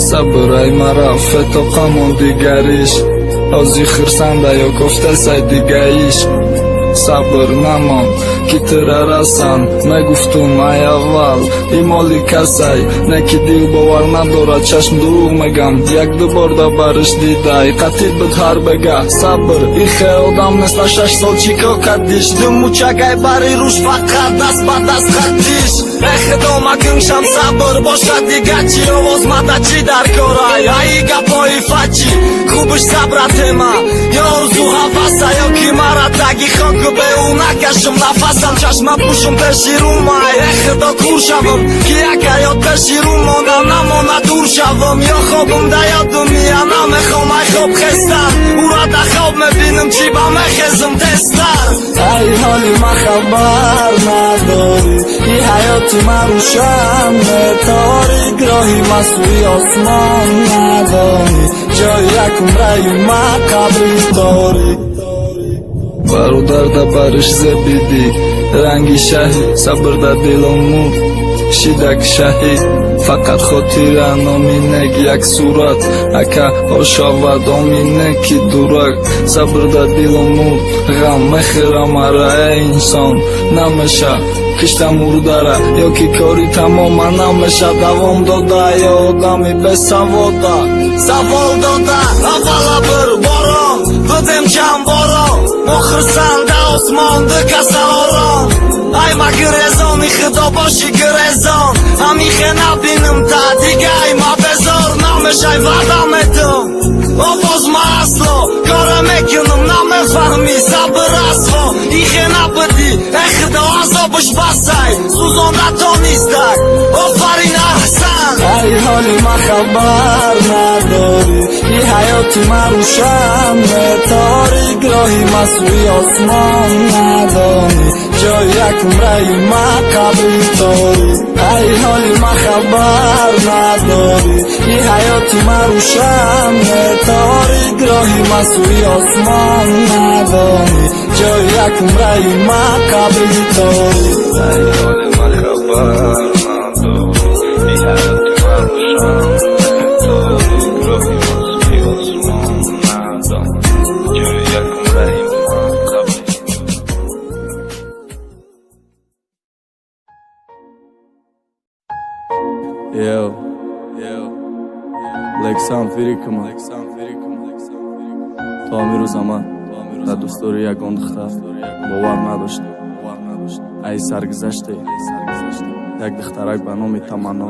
Сабр ай мара фетоқамон дигариш. Ҳози хирсанда ё кофтасай дигаиш. Сабр намон, ки тира расан. Мегуфтум ай аввал, и моли касай. Не ки дил бовар надорад, чашм дурӯғ мегам. Як ду бор да бариш дидай, қатил буд ҳар бега. Сабр, ихе одам нест, на 6 сол чӣ кор кардиш? Ду мучакай бари рӯш, фақат даст ба даст хатиш. Э худо, макуншам, сабр бошад, дига чӣ? Овоз мада чӣ дар корай? Аи гапҳои фачи хубш сабра тема. Ё орзу ҳаваса, ё ки мара таги хоку бе ӯ накашам нафасам, чашма пӯшум пеши рӯмай. Э худо, кур шавам, ки як ҳаёт пеши рӯ монам, намона дур шавам. Ё хобум да ёдум мия, намехом ай хоб хестан. Ӯра да хоб мебинам, чӣ ба мехезам тезтар. Ай ҳоли ма хабар надорӣ, и ҳаёти ман рӯшан торик, роҳи ма сӯи осмон надонӣ, ҷои якум раи ма қабри торик. Бародар, да бариш зебидӣ ранги шаҳи, сабр да дилому шидак шаҳид. Фақат хотира номи нек, як сурат ака ошавад омине ки дурак. Сабр да дилому ғам мехӯра мара, э инсон намеша кишта мурдара, ё ки кори тамома намеша давом дода, ё одами бесавода савол дода. Аввала бир борон будем, чанд борон мо хирсанда, осмон ду каса ором. Ай ма гирезони худо боши, гирезон ҳамихе набинам та дига, ай ма безор намешай, ваъда метум. Овоз ма асло кора мекунам, намефаҳмӣ, сабр асво ихе набудӣ. Э худо, азобш басай, сӯзонда тонистай, офарин, аҳсан. Ай ҳоли ма хабар надорӣ, и ҳаёти ман рӯшан торик, роҳи ма сӯи осмон надонӣ, ҷои якум раи ма қабри торик. Ай ҳоли ма хабар надорӣ, и ҳаёти ман рӯшан торик, роҳи ма сӯи осмон надонӣ, ҷои якум раи ма қабри торик. Ай ҳоли ма хабар надорӣ, и ҳаёти ман рӯшан торик, роҳи ма сӯи осмон надонӣ, ҷои якум раи ма қабри. Yo, yo, Лексам Фирикама. То ҳамин рӯза ман дар дӯстдори ягон духтар бовар надоштам. Ай саргузаште як духтарак ба номи Таманно,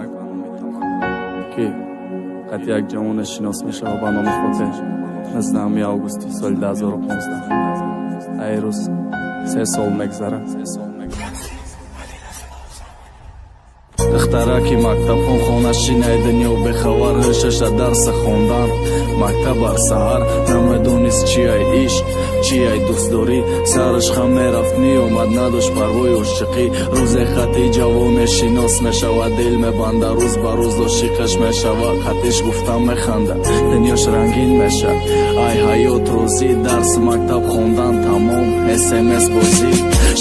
ки қати як ҷавоне шинос мешавад ба номи Фотеҳ, 19 августи соли 2015. Ай рӯз 3 сол мегзарад. Духтараки мактабхон, хонашинаи дунё бехабар, ҳушаша дарса хондан, мактаб ҳар саҳар. Намедонист чи ай ишқ, чи ай дӯстдорӣ. Сараш хам мерафт, меомад, надошт парвои ошиқӣ. Рӯзе хати ҷавоне шинос мешавад, дил мебанда, рӯз ба рӯз ошиқаш мешавад. Хатиш гуфта механда, дунёш рангин меша, ай ҳаёт розӣ. Дарс мактаб хондан тамом, смс бозӣ.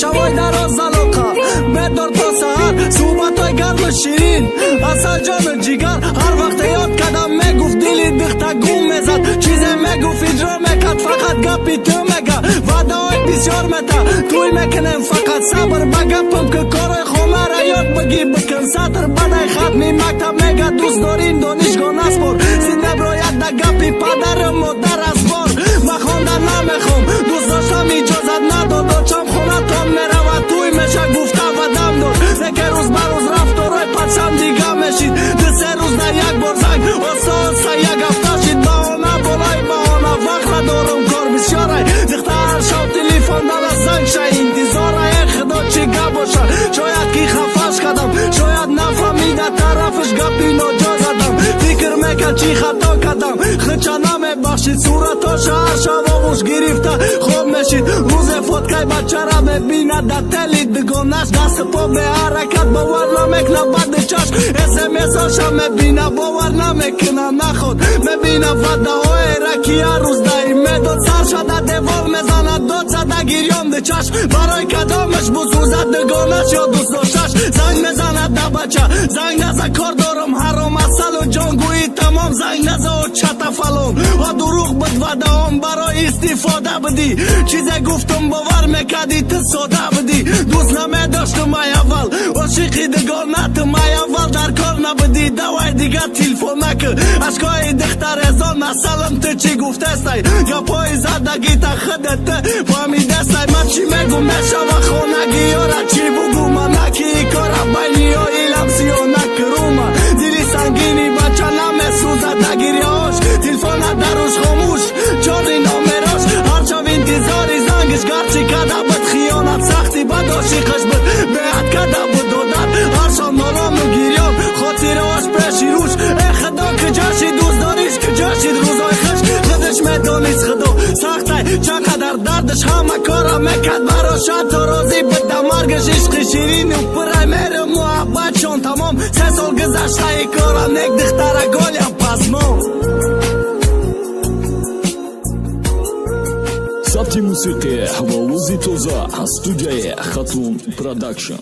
Шавой дароз алоқа бедор то саҳар, суҳбатҳои гарму ширин, асалҷону ҷигар. Ҳар вақте ёд кардам, мегуфт, дили духта гум мезад. Чизе мегуфт, иҷро мекард, фақат гапи ту мега. Ваъдаҳои бисёр мета, тӯй мекунем, фақат сабр ба гапам, ки корҳои хонара ёд бигир, бикун сатр. Баъдай хатми мактаб мега, дӯст дорим, донишгоҳ наспор. Зид меброяд да гапи падару модар аз бор. Ма хондан намехом, дӯст доштам, иҷозат надод. Очам хонатон меравад, тӯй меша, гуфта вадам дод. Лекин рӯз ба рӯз рафторҳои пачам дига мешид. Ду се рӯз дар як бор занг, оста оста як ҳафта шид. Баҳона болои баҳона, вақт надорам, кор бисёрай. Духта ҳар шаб телефон дара, занг ша интизорай. Э худо, чӣ гап боша? Шояд ки хафаш кардам, шояд нафаҳмида тарафаш гапи ноҷо задам. Фикр мекард, чӣ хато кардам, хича намебахшид. Суратоша ҳар шаб оғӯш гирифта хоб мешид. Рӯзе фоткаи бачара мебинад дар тели дугонаш, дасту по беҳаракат, бовар намекунад баъди чашм. Смсоша мебина, бовар намекунад, наход мебина ваъдаҳоеро, ки ҳар рӯз даим медод. Сар шада девол мезанад, дод зада гирён чашм. Барои кадомаш бусӯзад, дугонаш ё дӯстдошташ? Занг мезанад да бача, занг наза, кор дорам, ҳаром, асалу ҷон гӯӣ тамом. Фалон ва дурӯғ буд, ваъдаом барои истифода будӣ. Чизе гуфтум, бовар мекардӣ, ту сода будӣ. Дӯст намедоштум ай аввал, ошиқи дугонатум ай аввал дар кор набудӣ. Давай, дигар телефон накӣ, ашкои духтарезон асалам. Ту чӣ гуфтестай? Гапҳои задагита худат фаҳмидестай. Ман чӣ мегум, мешава хонагиёра чӣ бугума? Наки кора байни оилам сиё накрума. Дили сангини бача намесӯзад дагирёш. Телефона даруш хомӯш, чори номерош. Ҳарчав интизори зангиш, гарчи када буд хиёнат. Сахти бад ошиқаш буд, беҳад када буд одат. Ҳаршон норому гирён, хотираош пеши рӯш. Э худо, куҷо шид дӯстдориш, куҷо шид рӯзои хуш? Худаш медонист, худо, сахтай чанд қадар дардаш. Ҳама кора мекард бароша, то розӣ буд да маргаш. Ишқи ширину пурай меҳру муҳаббатшон тамом. 3 сол гузаштаи кора нек духтара голям пасмон. Сабти мусиқӣ ва овози тоза, студияи Хатун Продакшн.